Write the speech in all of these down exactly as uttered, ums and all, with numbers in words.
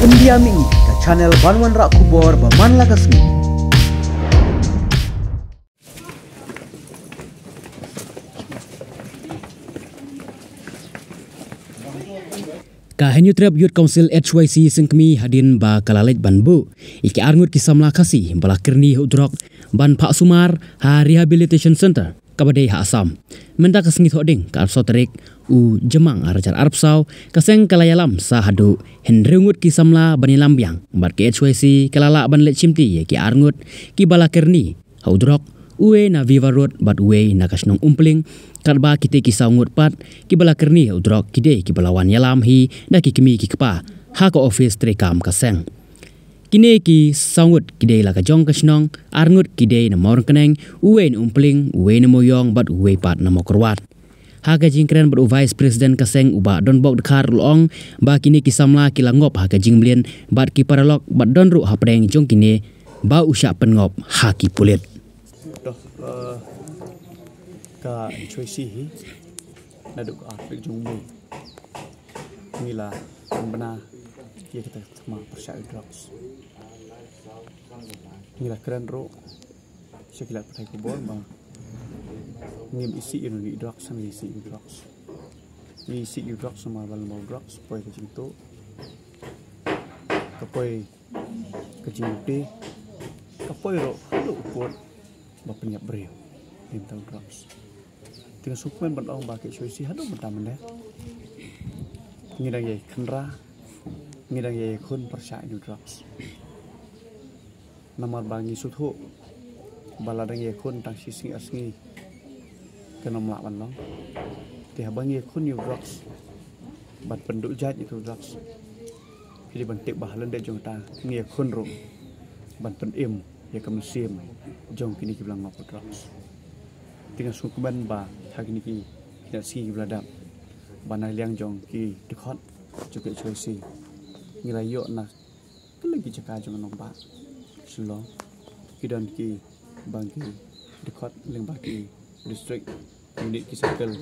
India Mini, ka channel ban wanrah khubor ba man la ka sngi. Ka Hynñiewtrep Youth Council H Y C Sengkmie hadien ba ka la leit ban buh ïa ki arngut ki samla Khasi ba la kyrni ha u drok ban phah sumar ha Rehabilitation Center kaba dei ha Assam. Mynta ka sngi Thohdieng ka arphew saw tarik u Jymmang arhajar arphew saw, ka seng ka la ïalam sa haduh hynriew ngut ki samla ban ïalam biang bad ka H Y C ka la lah ban leit shimti ïa ki arngut kiba la kyrni ha u drok, uwei na Viva Road bad uwei na ka shnong Umpling, katba kitei ki saw ngut pat kiba la kyrni ha u drok ki dei kiba la wan ïalam hi da ki kmie ki kpa ha ka ophis treikam ka seng. Kine ki saw ngut ki dei la ka jong ka shnong, ar ngut ki dei na Mawryngkneng, uwei na Umpling, uwei na Mawiong bad uwei pat na Mawkyrwat. Ha ka jingkren bad u Vice President ka seng u Bah Donbok Dkhar u la ong ba kine ki samla ki la ngop ha ka jingmlien bad ki paralok bad don ruh hapdeng jong kine ba u shah pynngop ha ki pulit. Doh, eh, ka H Y C hi naduh ka ar tarik jong u Mei ngi la pynbna ïa kata ka thma pyrshah ïa u drugs. Ngi la kren ruh sha ki lad pathai khubor ba ngim isih ïa une u drugs, ngim isih ïa u drugs. Ngi isih ïa u drugs namar ba lada u drugs poi ka jingtuh, ka poi ka jingpyrkhat, ka poi ruh haduh u pud ba pynïap briew. Ïa uta u drugs. Te nga sngewkmen ban ong ba ka H Y C haduh mynta mynne ngi dang ïai khynra, ngi dang ïai khun pyrshah ïa u drugs. Namar ba ngi sngewthuh ba lada ngi ïai khun tang shi sngi ar sngi kan ym lah ban long. Te haba ngi ïai khun ïa u drugs, ban pynduh jait ïa u drugs, phi dei ban tip ba ha lyndet jong kata ngi ïai khun ruh ban pynim ïa ka mynsiem jong kine kiba la ngop ïa u drugs. Te nga sngewkmen ba ha kine ki khyndai sngi kiba la dep ba na liang jong ki dkhot jong ka H Y C ngi la ïoh na kylleng ki jaka jong ka nongbah Shillong, ki don kiba ki dkhot lyngba ki district, unit, ki circle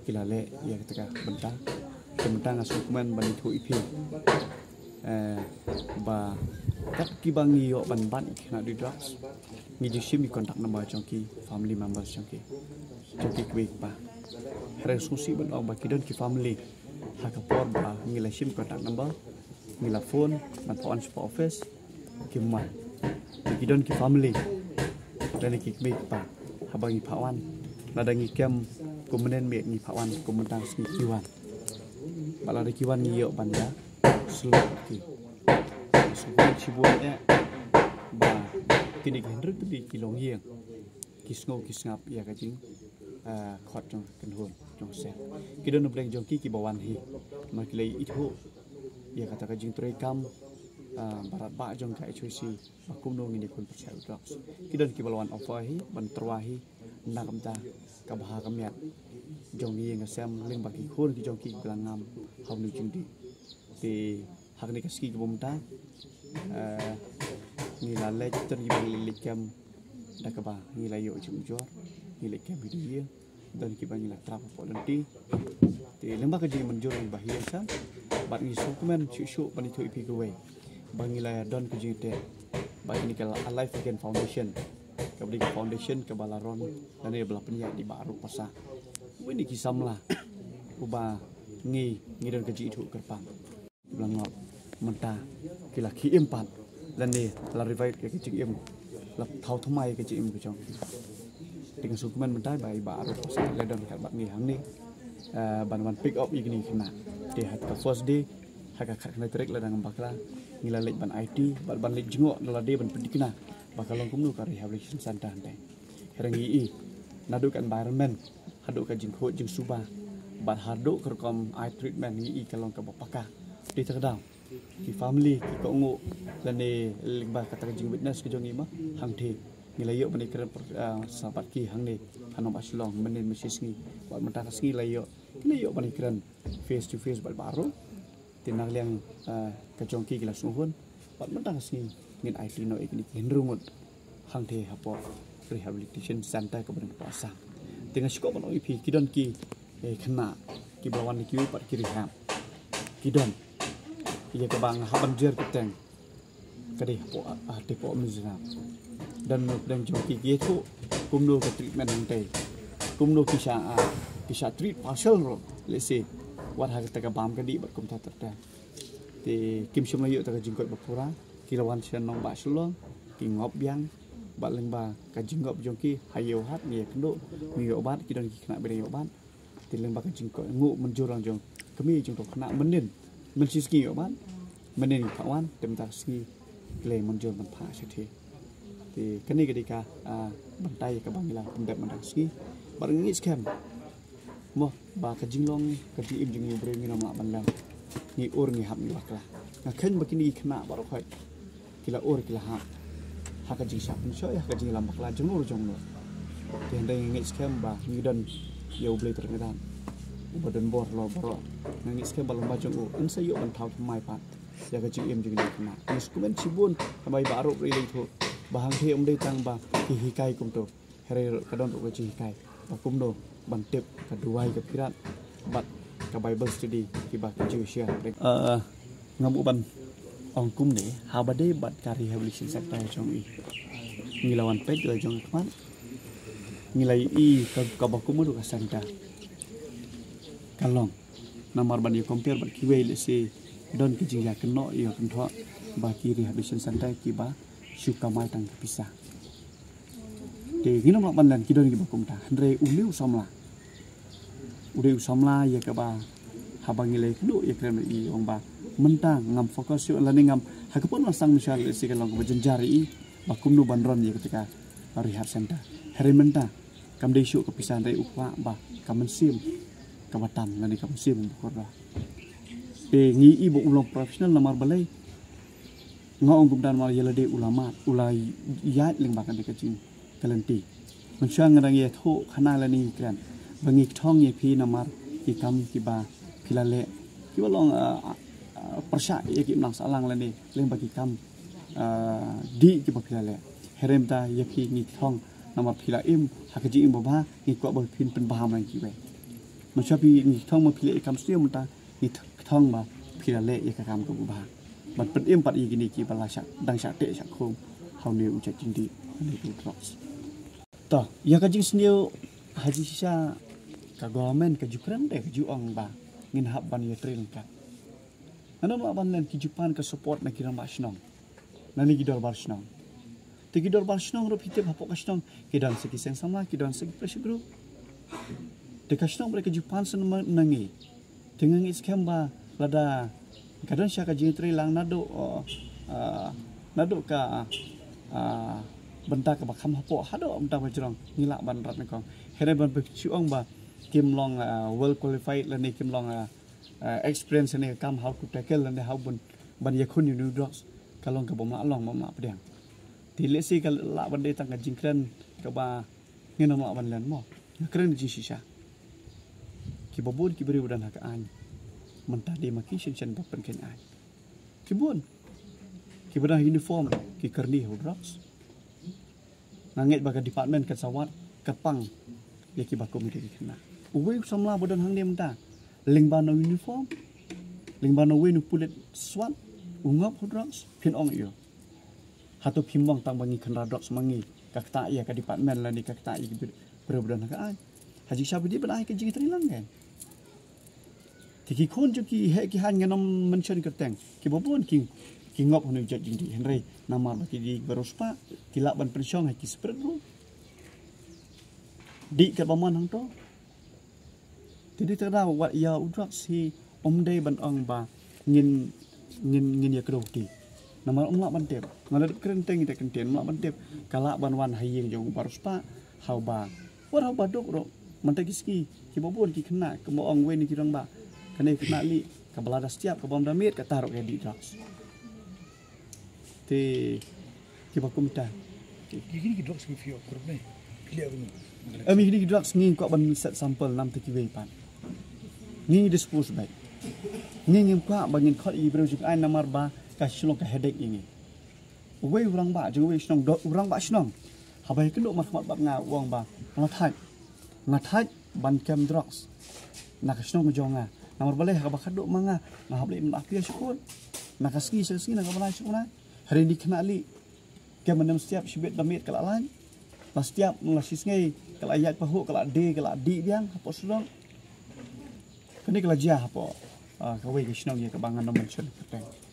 ki la leh ïa kata ka bynta. Te mynta nga sngewkmen ban ïathuh ïa phi, eh, ba kat kiba ngi ïoh ban bat ïa ki khynnah dih drugs, ngi ju shim ïa ki contact number jong ki family members jong ki, jong ki kmie kpa. Hynrei nga sngewsih ban ong ba ki don ki family ha ka por ba ngi la shim contact number, ngi la phone ban phah wan shapoh office, kim wan. Te ki don ki family lane ki kmie kpa, haba ngi phah wan, lada ngi kem kum mynne miet ngi phah wan, kum mynta ka sngi ki wan. Bad lada ki wan ngi ïoh ban ïa slow ki. Sngewbha shibun eh ba kine ki hynriew tylli ki longïing ki sngew ki sngap ïa ka jing, eh, khot jong ka kynhun jong ka seng. Ki don na pdeng jong ki kiba wan hi, namar ki la ithuh ïa kata ka jingtrei kam, eh, ba radbah jong ka H Y C ba kumno ngin ïakhun pyrshah ïa u drugs. Ki don kiba la wan offer hi ban tyrwa hi na ka bynta ka bha ka miat jong ka ïing ka sem lyngba ki khun ki jong ki kiba la ngam ha une u jingdih. Te ha kane ka sngi kaba mynta, eh, ngi la leit, don kiba ngi la leit kem da kaba ngi la ïoh jingujor, ngi leit kem hi da ïing, don kiba ngi la trap hapoh lynti. Te lyngba ka jingmynjur lyngba hi ïa ka, bad ngi sngewkmen shuh shuh ban ïathuh ïa phi kawei ba ngi la don ka jingteh ba kane ka Alive Again Foundation, kaba dei ka foundation kaba la run lane ba la pynïaid da i Bah Arup Passah, uwei na ki samla uba ngi, ngi don ka jingithuh kyrpang. Ba la ngop mynta ki la khie im pat lane la revive ïa ka jingim, la thaw thymmai ïa ka jingim ka jong ki. Te nga sngewkmen mynta ba i Bah Arup Passah la don kat bad ngi hangne, eh, ban, ban pick up ïa kine ki khynnah. Te ha ka first day, ha ka khatkhyndai tarik lada ngam bakla, ngi la leit ban aiti bad ban leit jngoh na lade ban pynthikna ba ka long kumno ka rehabilitation center hangtei. Hynrei ngi i naduh ka environment haduh ka jingkhuid jingsuba bad haduh ka rukom ai treatment ngi i ka long kaba paka. Te ta ka daw ki family ki kohnguh lane lyngba kata ka jingwitness ka jong ngi ma hangtei ngi la ïoh ban ïakren, ah, sa bad ki hangne ha nongbah Shillong mynne mynshisngi. Bad mynta ka sngi la ïoh, ngi la ïoh ban ïakren face to face bad baroh. Te na ka liang, ah, ka jong ki ki la sngewhun bad mynta ka sngi ngin aiti noh ïa kine ki hynriew ngut hangtei hapoh rehabilitation center kaba don hapoh Assam. Te nga sngewkmen ban ong ïa phi ki don ki, eh, khynnah kiba la wan na kiwei pat ki rehab. Ki don. Ïa kaba nga hap ban jer kyrteng ka dei hapoh, ah, te poh Mizoram. Don na pdeng jong ki ki ïathuh kumno ka treatment hangtei, kumno ki shah, ah, ki shah treat partial ruh, let's say, wat ha kata ka bam ka dih bad kumta ter ter. Te kim shym la ïoh ta ka jingkoit ba pura. Ki la wan sha nongbah Shillong, ki ngop biang, bad lyngba ka jingngop jong ki, ha ïew hat ngi ïakynduh, ngi ïoh bat, ki don ki khynnah ba dang ïoh bat. Te lyngba ka jingkoit nguh mynjur lang jong kmie jong to khynnah mynnin, mynshisngi ïoh bat, mynnin ngi phah wan, te mynta ka sngi ki la mynjur ban phah shathie. Te kane ka dei ka, ah, bynta ïa kaba ngi la pyndep mynta ka sngi. Bad ngi ngeit skhem mo ba ka jinglong ka jingim jong ngi u briew ngin ym lah ban lem. Ngi ur ngi hap ngi bakla. Nga kheiñ ba kine ki khynnah baroh khoit ki la ur ki la hap ha ka jingshah pynshoi, ha ka jingïalam bakla jong no jong no. Te hynrei nga ngeit skhem ba ngi don ïa U Blei Trai Kynrad uba don bor halor baroh. Nga ngeit skhem ba lyngba jong u yn sa ïoh ban thaw thymmai pat ïa ka jingim jong kine ki khynnah. Ngi sngewkmen shibun, hynrei ba arup ri lei thu ba hangthie ym dei tang ba ki hikai kumto. Hynrei ruh ka don ruh ka jinghikai ba kumno ban tip ka duwai ka phirat bad ka Bible study kiba ki Jew share. Ah, nga buh ban ong kumne, haba dei bad ka rehabilitation center jong i, ngi la wan peit la jong ka khmat, ngi la i ka, kaba kumno ka center ka long. Namar ban ïa compare bad kiwei, let's say, don ki jingïakynnoh ïa kynthoh ba ki rehabilitation center kiba shu kamai tang ka pisa. Te ngin ym lah ban len, ki don kiba kumta. Hynrei une u samla, u dei u samla ïa kaba haba ngi la ïakynduh ïakren bad i, ong ba mynta ngam focus shuh lane ngam, ha ka pun la sang mynshuwa, let's say, ka long kaba jynjar ïa i ba kumno ban run ïa kata ka rehab center. Hynrei mynta kam dei shuh ka pisa, hynrei u kwah ba ka mynsiem kaba tam lane ka mynsiem ba kordor. Te ngi i ba u long professional, namar balei nga ong kumta? Namar ïa lade u la mad, u la ïaid lyngba kane ka jingkylliang. Mynshuwa nga dang ïathuh khana lane ngi kren ba ngi kthong ïa phi namar ki kam kiba phi la leh, kiba long, ah, ah, ah, pyrshah ïa ki imlang sahlang lane lyngba ki kam, ah, dih kiba phi la leh. Hynrei mynta ïa phi ngi kthong namar phi la im ha ka jingim babha, ngi kwah ba phin pynbha man kiwei. Mynshuwa phi, ngi kthong ba phi leh ïa ka kam sniew, mynta ngi kthong ba phi la leh ïa ka kam kaba bha ban pynim pat ïa kine kiba la shah, dang shah teh shah khum ha une u jait jingdih, ha une u drugs. To, ïa ka jingsniew, ha jingshisha ka government ka ju kren te ka ju ong ba ngin hap ban ïatrei ryngkat. Ngan ym lah ban len, ki ju pan ka support na ki rangbah shnong, na ki dorbar shnong. Te ki dorbar shnong ruh phi tip hapoh ka shnong ki don sa ki seng samla, ki don sa ki pressure group. Te ka shnong ba dei ka ju pan sa na ngi. Te nga ngeit skhem ba lada ka don sha ka jingïatreilang naduh, uh, uh, naduh ka, uh, bynta kaba kham hapoh haduh bynta ba jrong, ngi lah ban rat nyngkong. Hynrei ban phi shu ong ba kim long, uh, well qualified lane kim long, uh, uh, experience ne ka kam how to tackle lane how ban, ban ïakhun ïa une u drugs, ka long kaba ym lah long, ym lah pdiang. Te lehse ka lah ban dei tang ka jingkren kaba ngin ym lah ban len mo. Nga kren jingshisha. Kiba bun ki briew ba don ha ka aiñ mynta dei ma ki shen shen ba pynkheiñ aiñ. Ki bun kiba don ha uniform ki kyrni ha u drugs. Nga ngeit ba ka department kan sa wad kyrpang ïa kiba kum ïa ki khynnah. Uwei u samla ba don hangne mynta lyngba na uniform, lyngba na uwei na u pulit SWAT, u ngop ha u drugs, phin ong ïa u. Hato phim ong tang ba ngi kynra drugs ma ngi, ka ktah ïa ka department lane ka ktah ïa ki briew ba don ha ka aiñ? Ha jingshisha ba dei ban ai ka jingïatreilang kein. Te ki khun jong ki heh ki haiñ, ngan ym mention kyrteng, kiba bun ki, ki ngop ha une u jait jingdih, hynrei namar ba ki dei kiba riewspah, ki lah ban pynshong ha ki separate room. Dih katba mon hangto. Te dei tang da wat ïa u drugs hi, ym dei ban ong ba ngin, ngin, ngin ïa kdew kti. Namar ym lah ban tip. Nga la dep kren teng ïa ka ktien, ym lah ban tip. Ka lah ban wan ha ïing jong uba riewspah, ha uba, wat ha uba duk ruh. Mynta ki sngi kiba bun ki khynnah, kumba ong uwei na ki rangbah, kane ka khynnah lieh kaba lada stiap, kaba ym da miet, kata ruh ka dih drugs. Te kiba kumta. Ki, kine ki drugs ki phi ïoh group ne, ki leh kumno? Em, kine ki drugs ngi kwah ban set sample nam te kiwei pat. Ngi dispose beit. Ngi ngim kwah ba ngin khot ïa ki briew jong ka aiñ namar ba ka shu long ka headache ïa ngi. Uwei u rangbah jong uwei u shnong, u rangbah shnong, haba ïakynduh markhmat bad nga, u ong ba nga thait, nga thait ban kem drugs na ka shnong jong nga. Namar balei ha kaba khadduh ma nga, nga hap leit mynta pia sha khun. Na ka sngi sha ka sngi, na ka bnai sha ka bnai. Hynrei kine ki khynnah lih, ka mynta step shibit da miet ka la lain. La step la shisngi ka la ïaid pahuh, ka la die, ka la die biang hapoh shnong. Kane ka la jia hapoh, ah, kawei ka shnong ïa kaba ngan ym mention kyrteng.